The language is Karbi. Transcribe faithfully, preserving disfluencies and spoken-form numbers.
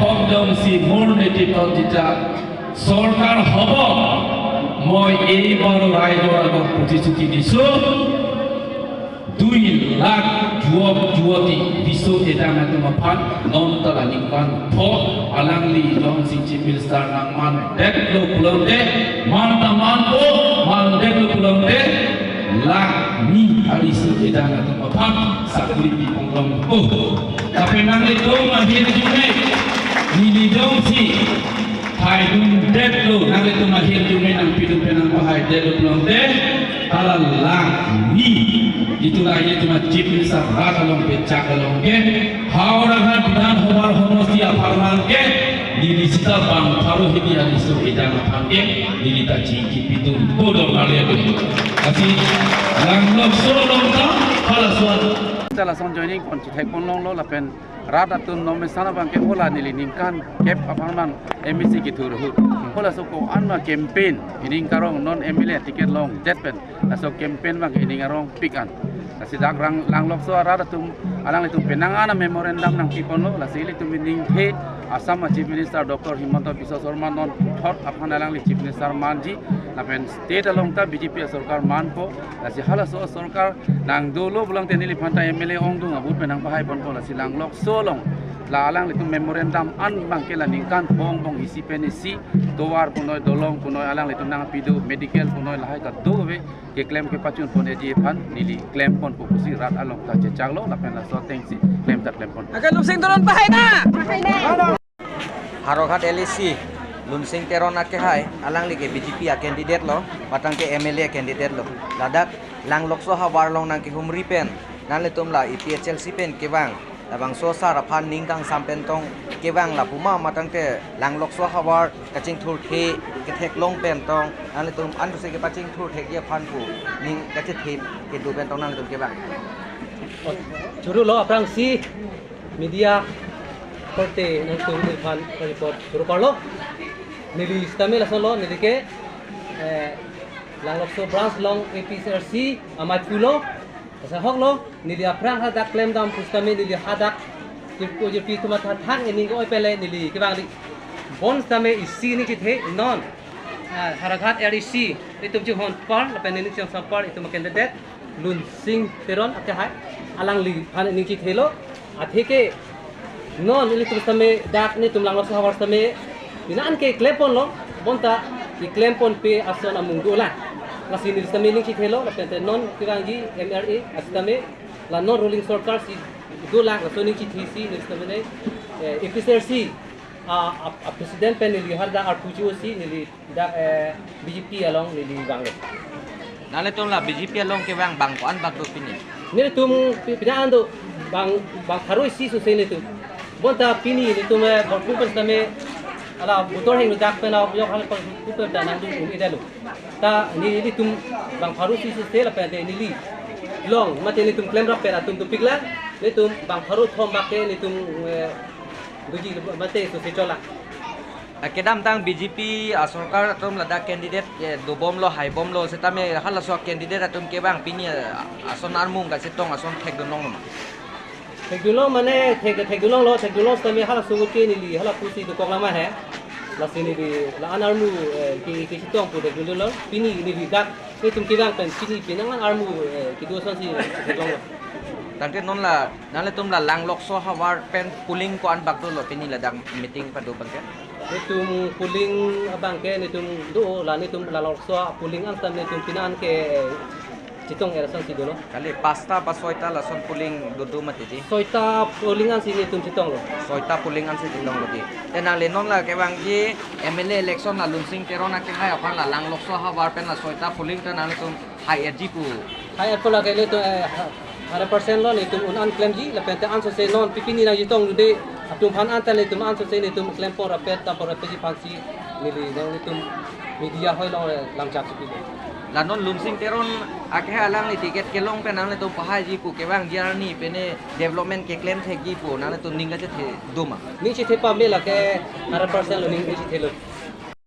Hokdom si mur niti pon jita sorkar hobo, moi eibar raijor agom protijruti diso, dui lakh juwok juwoti riso edang atum aphan non ta la ningkan pho alangli jongsi Chief Minister nangmandetlo pulote, man ta manpo, mandetlo pulote, lakh ni ariso edang atum aphan sakri pipon longpo. Lapen nanglitum ahirjume, neli jongsi haidundetlo, nanglitum ahirjume nangpidun pen nangpahaidetlo pulote, hala lakh ni. Itum la itum a Chief Minister rat along pechak along ke, Howraghat Bidhan Sabha homosti apharman ke, neli sita bang pharo hini ariso edang aphan ke, neli ta chingki pidunpo do marle do. Lasi Langlokso along ta halaso an. Halaso an joining pon chithek pon longlo lapen rat atum nomination abang ke hala neli ningkan kep apharman M A C kethur ahut. Halaso ko-an ma campaign, ining karong non M L A ticket longdet pen laso campaign abang ining arong pik an. Lasi dak rang Langlokso arat atum alanglitum penang an a memorandum nangpiponlo, lasi ilitum ningthe Assam a Chief Minister Doctor Himanta Biswa Sarma non thot aphan alangli Chief Minister manji, lapen state along ta B J P a sorkar manpo, lasi halaso a sorkar nangdolo pulote neliphan ta M L A ongdung ahut pen nangpahaiponpo, lasi Langlokso along la alanglitum memorandum an abang ke la ningkan pho angbong isi pen isi, tovar punoi, dolong punoi, alanglitum nangpido, medical punoi, lahai kadokave keklem kepachun pon eji aphan neli klem ponpo pusi rat along ta chechaklo lapen laso atengsi klem ta klem pon. Akan Lunsing Teron pahai na. Howraghat L A C Lunsing Teron akehai, alangli ke B J P a candidate lo, matang ke M L A candidate lo. Ladak Langlokso havar along nangkehumri pen nanglitum la A P H L C pen kevang labangso asar aphan ning kangsam pen tong kevang lapu ma, matang ke Langlokso havar kachingthurthe ketheklong pen tong nanglitum ansi kepachingthurthekji aphan pu ning kachethe kedo pen tong nanglitum kevang? Churu lo, aphrangsi media korte nangtum aphan report churu parlo. Neli sitame laso lo, neli ke, eh, Langlokso branch along A P H L C amei pulo. Asa hok lo, neli aphrang hadak klemdam pusitame neli hadak jirpo jirpi atum athathak ening ke-oi pele neli kevang di. Bonsitame isi ning chethe non, ah, Howraghat L A C itum chihon apar lapen ning chihon apar itum candidate Lunsing Teron akehai, alangliphan ning chethelo. Atheke non ilitum sitame dak netum Langlokso havar sitame pini an ke klem ponlo, bonta keklem ponpe ason amung dolang. Lasi neli sitame ning chethelo, lapen te non kevangji M L A asitame la non ruling sorkar si dolang, laso ning chethesi neli sitame ne, eh, A P H L C a, a, a president pen neli harda arpu chusi neli dak, eh, B J P along neli vanglo. Nanglitum la B J P along kevang bang ko-an bak do pini? Nelitum pi-, pini an do bang, bang pharo isi sose nelitum. Bonta pini nelitum, eh, bor pu pen sitame hala butor heng dak pen la yok hal pen pu pen ta nangdun un-e detlo. Ta nelitum bang pharo isi sose lapen te neli along mate nelitum klemrap pen atum dopiklang, nelitum bang pharo thom bak ke nelitum, eh, doji mate sose cholang. Ah, kedamtang B J P, ah, sorkar atum ladak candidate, eh, dobomlo, haibomlo, setame halaso candidate atum kevang pini, ah, ason armung kachetong ason thekdunlonglo ma? Thekdunlong mane thek, thekdunlonglo, thekdunlong sitame halaso ke neli hala pusi dokok lama he. Lasi neli la-an armu, eh, ke, kachetong pu thekdunlonglo. Pini neli dak netum kevang pen pini penang an armu, eh, kedo asonsi theklonglo. Tangte non la nanglitum la Langlokso havar pen polling ko-an bak dolo pini ladak meeting pado abang ke? Netum polling abang ke netum do la netum Langlokso polling an sitame netum pini an ke chetong er asonsi dolo. Kali pasta ba soita lason polling dodo mati di? Soita polling ansi netum chetonglo. Soita polling ansi chetonglo di. Te nangli non la kevangji M L A election la Lunsing Teron akehai aphan la Langlokso havar pen la soita polling ta nanglitum hai-etji pu? Hai-etpo lake netum, eh, hundred percent lo, netum un-an klemji, lapen te ansose non pipini nangchetong dunde atum aphan anta netum ansose netum klempon rapet, tampon rapetji aphansi neli nangtum media hoi along, eh, lamchak si pilo. La non Lunsing Teron akehai alangli ticket kelong pen nanglitum pahaiji pu kevangji arni pene development keklem thekji pu nanglitum ning kachethe do ma? Ning chethe pame lake hundred percent lo, ning chethe lo.